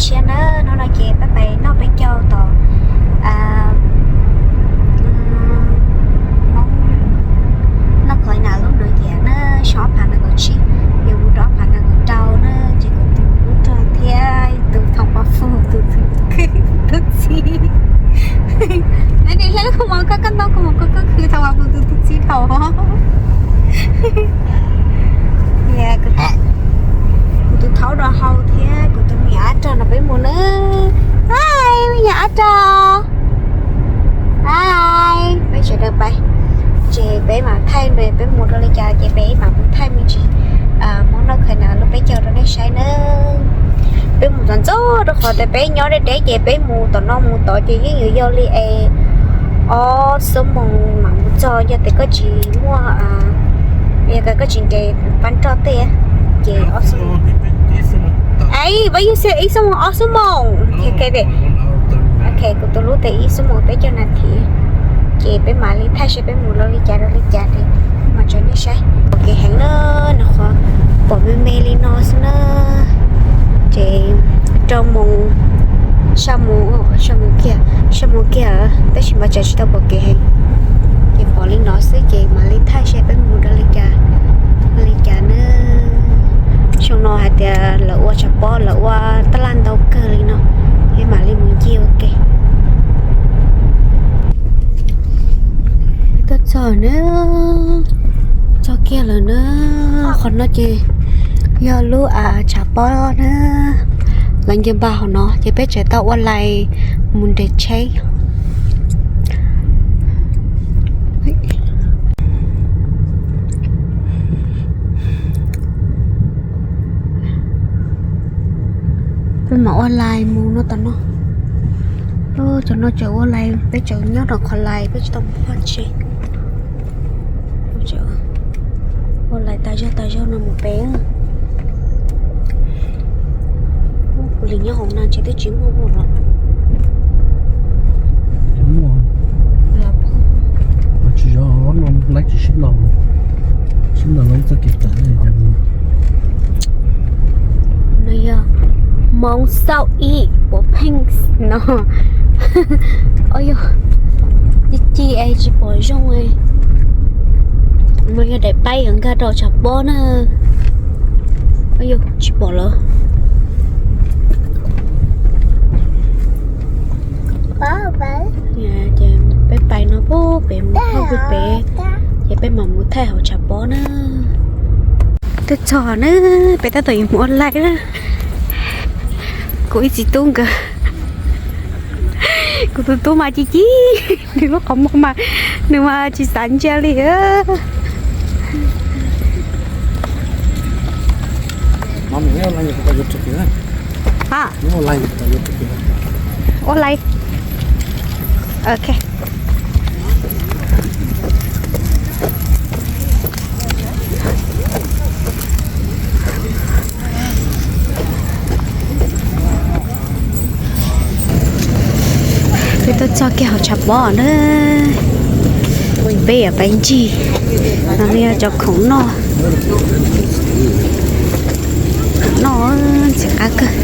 Siab na, hnub no ces peb pais noj peb caug tom Hmoob noj qhov nas lub no ces na, sab phav nees nkaum tsib, yuav mus rau phav nees nkaum rau na, ces kuv tus hlub rog thiab tus thoob pov fu tus tus txiv. Hlub kuv mos koj koj ntoo kuv mos koj koj khwv thoob pov fu tus tus txiv dhau. Kuv tus thaub rau hau thiab kuv tus me nyuam ab rog no peb mus na. Hi, me nyuam ab rog. Hi, peb sawv daws pais. Ces peb mam thaij peb mus rau li cas ces peb mam mus thaij me ntsis Hmoob noj qhov nas lub peb caug rau nej saib na. Peb mus txog ntxov rau qhov tias peb nyob deb deb ces peb mus tom no mus tod ces yeej yuav yog li es ob xuab moos mam mus txog, yog tias koj tsis muaj, yog tias koj tsis nres pab nroj tej ces ob xuab moos. Ib xuab moos, ob xuab moos. Ok, kuv tus hlub tias ib xuab moos peb caug nas this. Ces peb mam li thaij saib peb mus rau li cas rau li cas ces mam tso nej saib. Pom kev heev na, nws qhov pom me me li no xwb na. Ces rau moos, sab moos, sab moos kiag, sab moos kiag tab sis mas tseem tsis tau pom kev heev. Ces pom li no xwb ces mam li thaij saib peb mus rau li cas, li cas na. Xyoo no hais tias lawv ua tshav pob lawv ua tab laj ntau kawg li no, peb mam li mus ncig ua ke. Tuaj txog na, txog kiag lawm na. Qhov no ces yog lub tshav pob na. Lawv nce npaj hauv no ces peb tseem tau ua lais mus nres tsheb. Peb mam ua lais mus no tom no. Cov no tseem ua lais, peb tseem nyob rau qhov lais, peb tsis tau mus pov tseg. Ua lais tas zog tas zog no mus pem. Kuv li nyob hauv no ntshe twb tsis muaj ua los. Tsis yog no laib tsis sib los, sib los lawv txoj kev tawm. No yog Hmoob Xauj Ib puas pheej no. Au yog, ci ci es tsis pom zoo. No yog daim paib yuav nkag rau tshav pob na. Au yog, tsis pom lawm. Ces peb pais no pub pem mus thauj pub pem, ces peb mam mus thaij hauv tshav pob na. Twb txog na, peb tab tom yuav mus ua lais na. Kuv ib txiv tub nkawd, kuv tus tub mas ci ci, nws lub qhov muag mas nws mas tsis xav ntsia li. Ua lais. Ok. Peb tuaj txog kiag hauv tshav pob na. Peb yuav pais ncig no, yog cov khoom noj. Khoom noj ntxim qab kawg.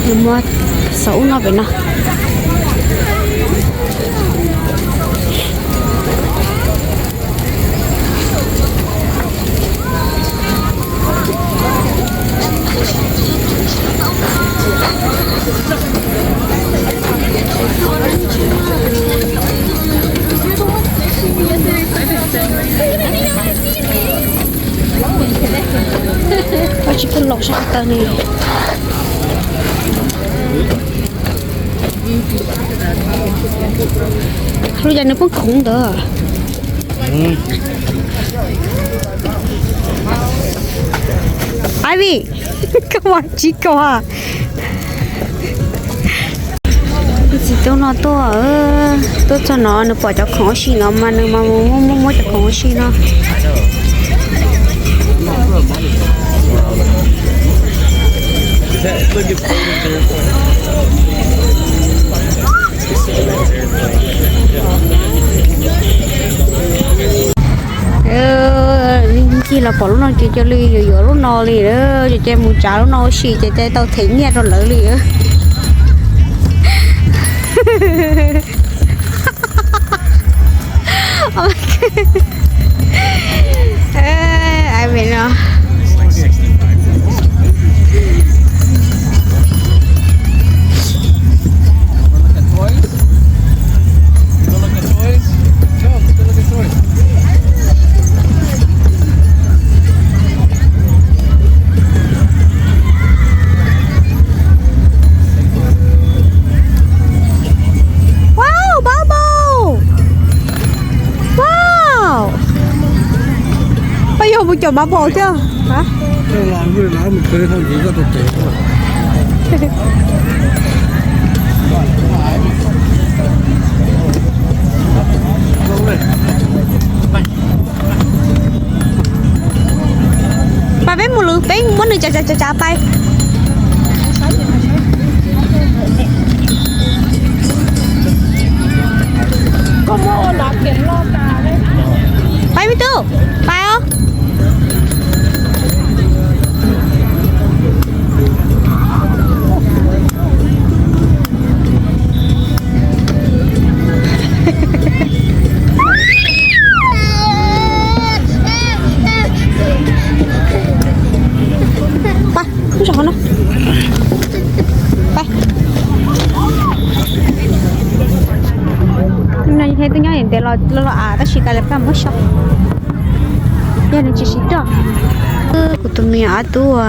Nws muab xov ub noj pem no. Koj tsis pub los sab taw ne. Lub cas nws poob khoov ntawd. Ivy, koj ua tsis koj. Txiv tub no tuaj, tuaj txog no nws pom cov khoom ua si no mas nws mas mus muab muab cov khoom ua si no. Ncig los pom lub no ces cia li yuav yuav lub no li, ces mus tsav lub no ua si ces cia tau them nyiaj rau lawv li. Ai me no. Wow, bubble. Wow. Peb yuav mus caum bubble thiab. Pais peb mus lwm, peb muab nws tsav tsav tsav tsav pais. Pais me tub, pais os. Pais, lub zos no. Pais. Tus no thiaj twb nyob ntev los los av tab sis tas li peb muab so. Yog nws tsis siv roj. Kuv tus me nyuam ob tug uas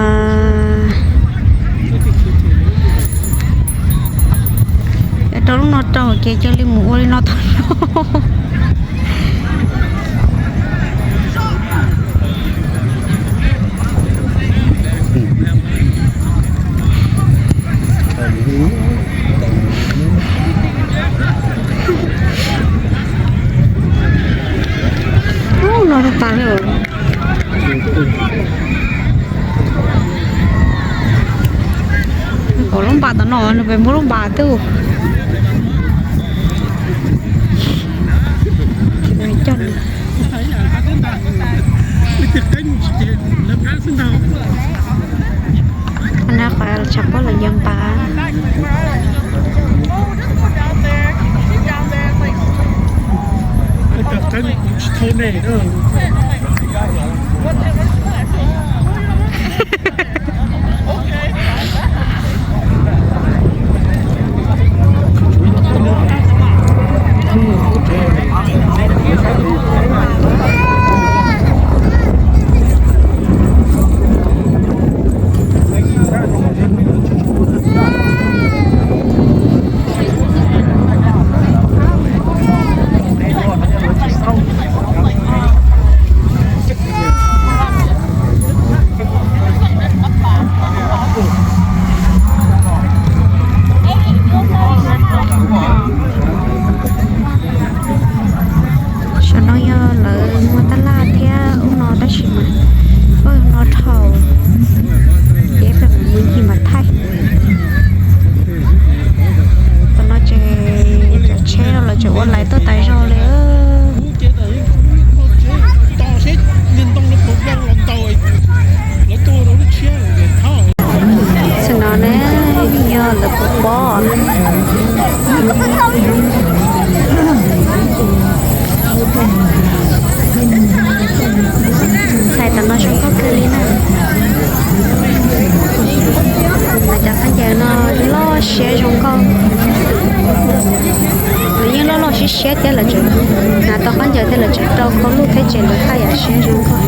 rau lub no rau ces cia li mus ua li no tau no. Ub, no tas li. Pom lub npas tom no nws pem muab lub npas twb coj nws. Qhov no qhov tshav pob los yog npas. Saum no yog lawv muag tab laj thiab ub no tab sis mas ub no dhau, ces peb mus ncig mas thaij. Tam no ces cov tsheb no lawv tseem ua lais tuaj tas zog li. Tam no ne, yog lawv puv pob. Ntxhais tam no zoo nkauj kawg li na. Cov khaub ncaws no loj siab zoo nkauj. Nws yeej loj loj siab siab thiab lawv tseem hnav tau khaub ncaws thiab lawv tseem rau khau luj thiab ces lawv haj yam siab zoo nkauj.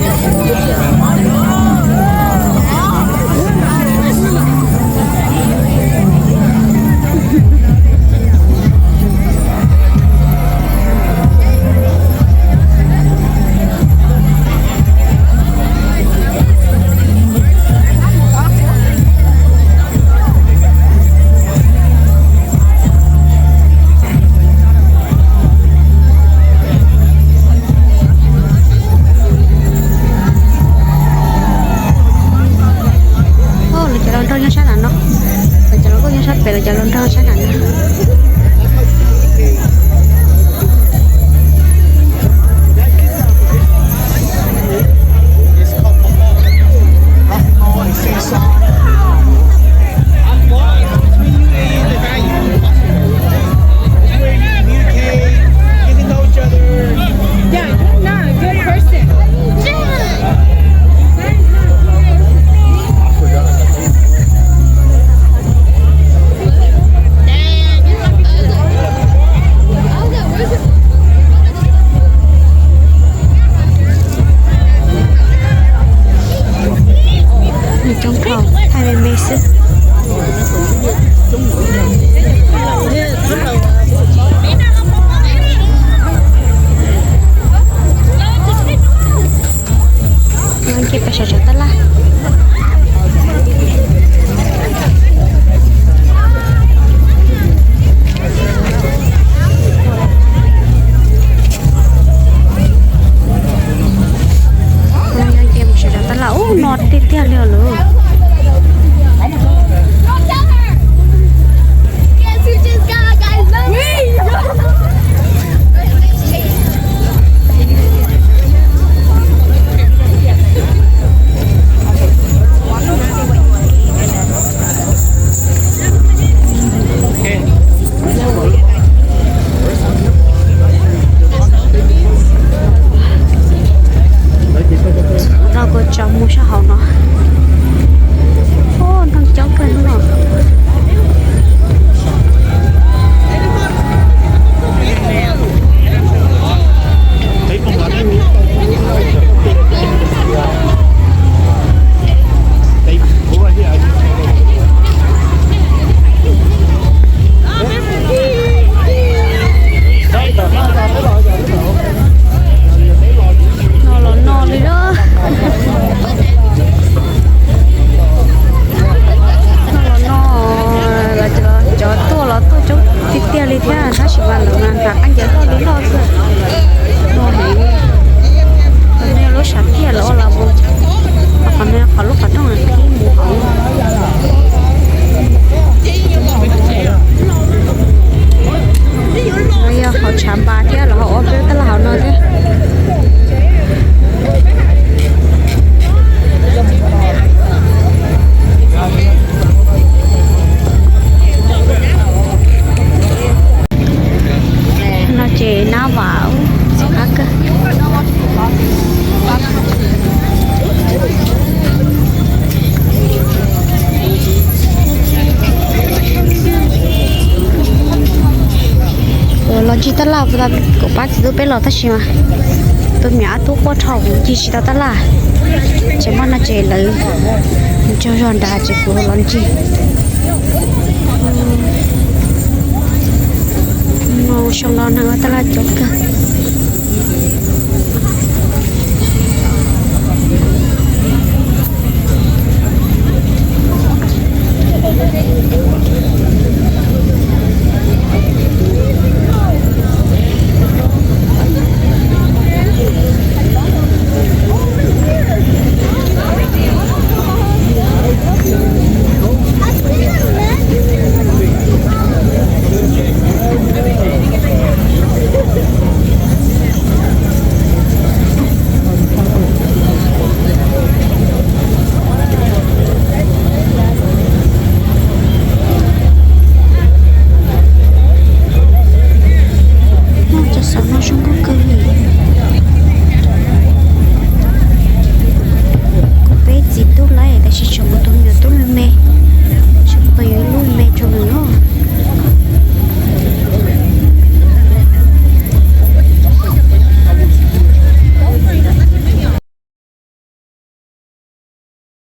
Pem los cov hluas nraug sab nram no. Nws coob dhau, thaij me me xwb. Ces peb sawv tsees tab laj. Ces mus sawv tsees tab laj ub, no tiag tiag li lawm. Los kuv tso mus sab hauv no. Ub, nroog coob kawg no. No los no li lawm. No los no, los cov tuaj los tuaj coob tiag tiag li thiab, tab sis mas lawv mas nram qab ncaws loj li loj xwb. No heev. Qhov no yog lub sam thiaj los ua la mus, qhov no yog qhov lub qhov rooj qhib mus hauv. No yog hauv tshav npas thiab, los hauv ob peb tab laj hauv no thiab. No ces nab vam ub, txiv qab kawg. Los ncig tab laj, kuv pab txiv tub peb los tab sis mas tus me nyuam ob tug quaj dhau, kuv ncig tsis tau tab laj. Ces muaj no ces lawv ntsaug zog nrad ces kuv los ncig. Mus xyoo no neeg ua tab laj coob kawg.